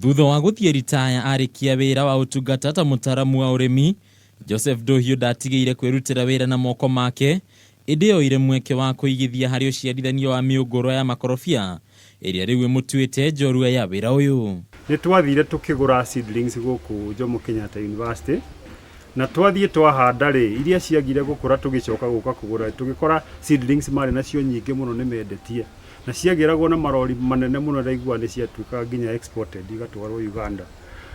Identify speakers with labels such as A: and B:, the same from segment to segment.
A: Thutha wa gũthiĩ ritaya arĩkia wĩra wa ũtungata ta mũtaramu wa ũrĩmi, Joseph Ndũhiũ ndatigĩire kwĩrutĩra wĩra na moko make, ĩndĩ oire mweke wa kũigithia harĩ ũciarithanio wa mĩũngũrwa ya makorobia ĩrĩa rĩu ĩmũtuĩte njorua ya wĩra ũyũ.
B: Nĩ twathire tũkĩgũra seedlings gũkũ Jomo Kenyatta University na twathiĩ twahanda rĩ, iria ciagire gũkũra tũgĩcoka gũka kũgũra tũgĩkora seedlings marĩ nacio nyingĩ mũno nĩ mendetie na ciagĩragwo na marori manene mũno ndaiguaga nĩ ciatuĩkaga nginya exported igatwarwo Uganda.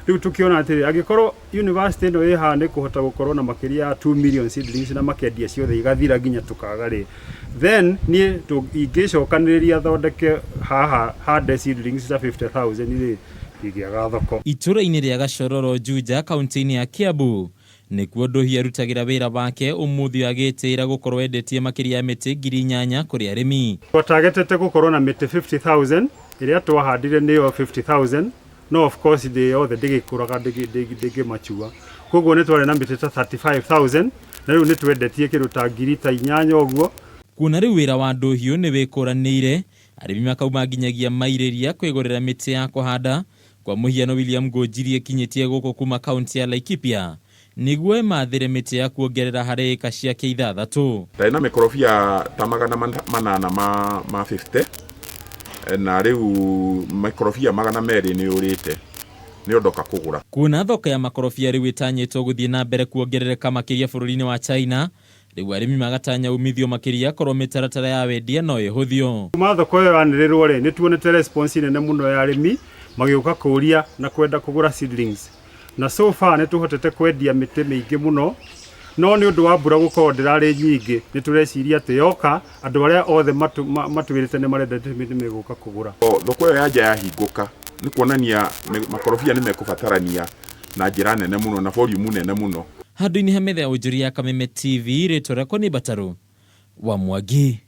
B: Rĩu tũkĩona atĩrĩ, angĩkorwo university ĩno ĩ haha nĩ kũhota gũkorwo na makĩria ya 2 million seedlings na makendia ciothe igathira nginya tũkaga rĩ, then niĩ ingĩcokanĩrĩria thondeke haha hande seedlings ta 50,000 rĩ, ingĩaga thoko.
A: Itũra-inĩ rĩa Gacororo, Juja, kaunti-inĩ ya Kiambu, nĩkuo Ndũhiũ arutagĩra wĩra wake ũmũthĩ ũyũ agĩtĩĩra gũkorwo endetie makĩria ya mĩtĩ 8000 kũrĩ arĩmi.
B: Twatagetete gũkorwo na mĩtĩ 50,000, ĩrĩa twahandire nĩyo 50,000, no of course ndĩ yothe ndĩgĩkũraga ndĩngĩmachua, koguo nĩ twarĩ na mĩtĩ ta 35,000 na rĩu nĩ twendetie kĩndũ ta ngiri ta inyanya ũguo.
A: Kuona rĩu wĩra wa Ndũhiũ nĩ wĩkũranĩire, arĩmi makauma nginyagia mairĩria kwĩgũrĩra mĩtĩ ya kũhanda. Kwa mũhiano William Ngũnjiri ekinyĩtie gũkũ kuma kaunti ya Laikipia nĩguo emathĩre mĩtĩ ya kuongerera harĩ ĩka ciake ithathatũ.
C: Ndarĩ na mĩkorobia ta 800 ma 50 na rĩu mĩkorobia 200 nĩ yũrĩte nĩ ndoka kũgũra.
A: Kuona thoko ya makorobia rĩu ĩtanyĩtwo gũthiĩ na mbere kuongerereka makĩria bũrũri-inĩ wa China, rĩu arĩmi magatanya umithio makĩria korwo mĩtaratara ya wendia no ĩhũthio.
B: Kuma thoko ĩyo yanĩrĩrwo rĩ, nĩ tuonete response nene mũno ya arĩmi magĩũka kũria na kwenda kũgũra seedlings. Na so far nĩ tũhotete kwendia mĩtĩ mĩingĩ mũno, no nĩ ũndũ wa mbura gũkorwo ndĩrarĩ nyingĩ, nĩ tũreciria atĩ yoka andũ arĩa othe matwĩrĩte nĩ marenda nĩ megũka kũgũra.
C: Thoko ĩyo ya nja yahingũka nĩ kuonania makorobia nĩ mekũbatarania na njĩra nene mũno na volume nene mũno.
A: Handũ-inĩ ha metha ya wonjoria ya Kameme TV, rĩtwa rĩakwa nĩ Mbatarũ wa Mwangi.